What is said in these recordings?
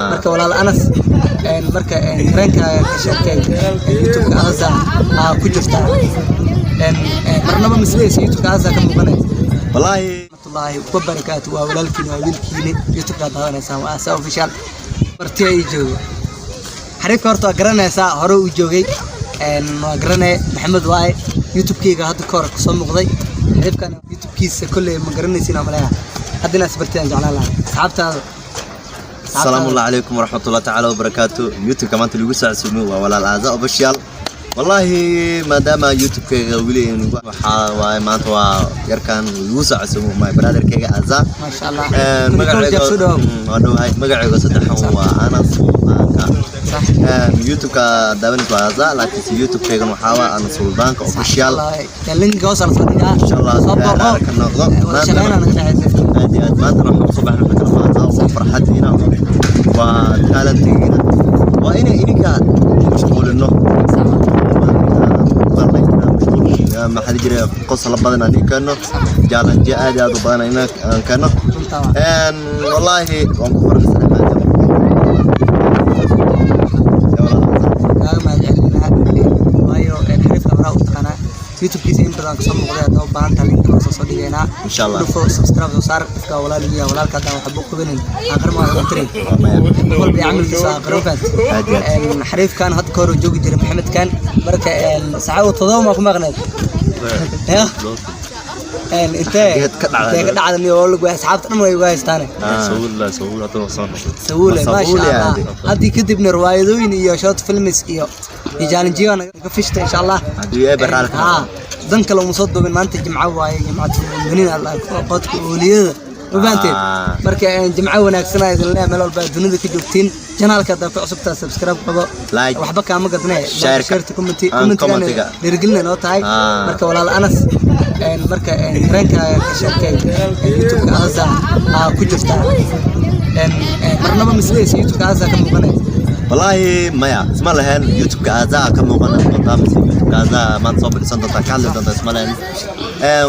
Marka walaal Anas, marka dareenkaaga ka sheekay. YouTube-ka Aza aa ku jirtaa, marnaba mislaysa YouTube-ka Aza ka muuqanay? Wallaahi. Raxmatullaahi wabarakaatu. Waa walaalkiina, waa wiilkiina YouTube-ka daawanaysaan, waa Asa Official. Marti ay joogo xariifka horta waa garanaysaa, hore uu joogay, waa garanaya, Maxamed waaye. YouTube-keyga hadda ka hor kusoo muuqday xariifkan. YouTube-kiisa kolley ma garanaysiin oo maleeya. Hadda inaad isbartay aan jeclaan lahaa asxaabtaada. Asalaamu allah calaykum waraxmatullahi tacaala wabarakaatu. YouTube-ka maanta lagu soo casuumay waa walaal Aaza Official. Wallaahi, maadaama YouTube-kayga weli waxaa waaye, maanta waa yarkan lagu soo casuumay, my brother-kayga Aaza. Maasha Allah. Magacayga soo dhawow. Waa dhowahay. Magacayga saddexan waa Anas Suldaanka. YouTube-ka daawanaysa waa Aaza, laakiinse YouTube-kaygan waxaa waa Anas Suldaanka Official. Linka hoos la soo dhigaa. Insha Allah. Soo booqo. Ka noqdo. Wada shaqeynaa naga dhexaysa. Aad iyo aad. Maantana waxaan kusoo baxnay kala maanta waa farxadiina, waa talentigiina, waa inay idinka mashquulino. Maxaa la jiray, qosla badan aan keeno, challenge aad iyo aad u badan aan keeno. Runtaa waa. Wallaahi waan ku faraxsanahay maadaama Kaaga mahadcelinaa, waayo xariifka horaa u taqaanaa, YouTube-kiisa in badan kasoo muuqday. Haddaa u baahan tahay, linka hoos soo dhigaynaa. Insha Allah. Dhufo, subscribe soo saar. Ifka walaaligiya, walaalka haddaan waxba u qabanin, aakhir ma waa tirin walba iyo camalkiisa aakhiro faat. Aad iyo aad. Xariifkan hadda ka hor uu joogi jiray Maxamedkan. Marka saacado 7 maa ku maqneed ya intee? Xageed ka dhacday? Intee ka dhacday niyo lagu asxaabta dhan way ugu haystaane? Sabuul hadda waa soo noqday. Sabuule. Sabuule. Maasha Allah. Aade. Haddii kadibna riwaayadooyin iyo short films iyo challenge-yo naga fishta, insha Allah. Haddii ay barraal ka Dan kale uma soo duubin. Maanta jimco waaye, jimcatu mu'miniin, Allah qodka ooliyada ma fahanteen? Ah. Marka jimco wanaagsan ayaa idin leeyahay meel walba aad dunida ka joogtiin. Channel-ka haddaa ku cusubtaa, subscribe qabo. Like. Waxba kaama gadne. Share-ka. Share-ta, comment. And Comment-gana comment-iga. dhiirigelina noo tahay. Ah. Marka walaal Anas, marka dareenkaaga ka sheekay. YouTube-ka Aza aa ku jirtaa, marnaba mislaysa YouTube-ka Aza ka muuqanay? Wallaahi maya, isma lahayn YouTube-ka Aazaa ka muuqan doontaa mise YouTube-ka Aazaa maanta soo fadhiisan doontaa, ka hadli doontaa, isma lahayn.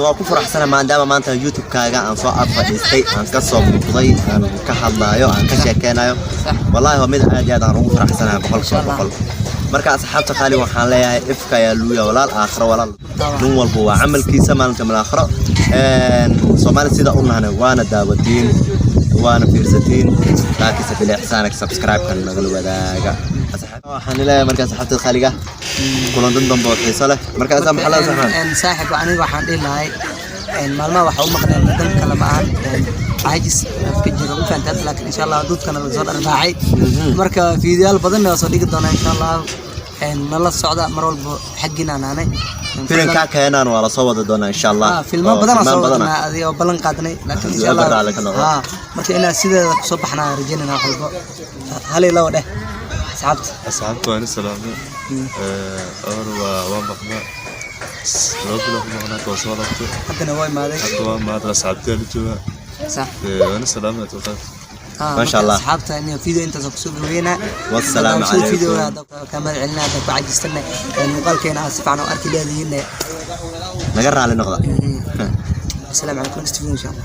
Waa ku faraxsanahay maadaama maanta YouTube-kaaga aan soo ag fadhiistay, aan ka soo muuqday, aan ka hadlaayo, aan ka sheekeynayo. Wallaahi waa mid aad iyo aad aan ugu faraxsanahay, 100%. Marka asxaabta qaali waxaan leeyahay, ifka ayaa luuya walaal, aakhiro walaal. Nin walba waa camalkiisa maalinta mal aakhiro. Soomaali sida u nahnay, waana daawatiin, waana fiirsatiin, laakiinse bilixsaanak subscribe-kan nagala wadaaga. Waxaan leeyahay markaa asxaabta qaaliga, kulantan dambe oo xiiso leh. Markaasaa maxaa la saxaan? Saaxib, aniga waxaan dhihi lahay, maalmaha waxa u maqneen dan kale ma ahan, caajis ka jiro, ma fahantaad? Laakiin insha Allah duudkana lasoo dharbaaxay. Marka fiidiyaal badanna waa soo dhigi doonaa, insha Allah. Nala socda mar walba, xaggiina naanay. Filimkaa keenaan waa lasoo wadi doonaa, insha Allah. Filmo Oo, badan aan filmaan soo badan ah. wadnaa adiga oo ballan qaadnay, laakiin Haddii insha Allah. Alla raalli ka noqdo. Marka inaa sideeda kusoo baxnaa rajaynayna. Wax walbo hal iyo labo dheh asxaabta. Asxaabta waan salaamay. Awal waa maqnaa, 2 bilo ku maqnaa, waa soo laabtay. Haddana waa imaaday. Hadda waa maad asxaabta la jooga. Waan salaamay toqaad. Masha Marka Allah. asxaabta in video intaas kusoo gabeynaa. Wassalaamu calaykum. Video hadda ka mahad celinaa. Hadda ku cajistana muuqaalkeena aad si fiican u arki leedihiin. Naga raali noqda. Asalaamu calaykum. Next video, insha Allah.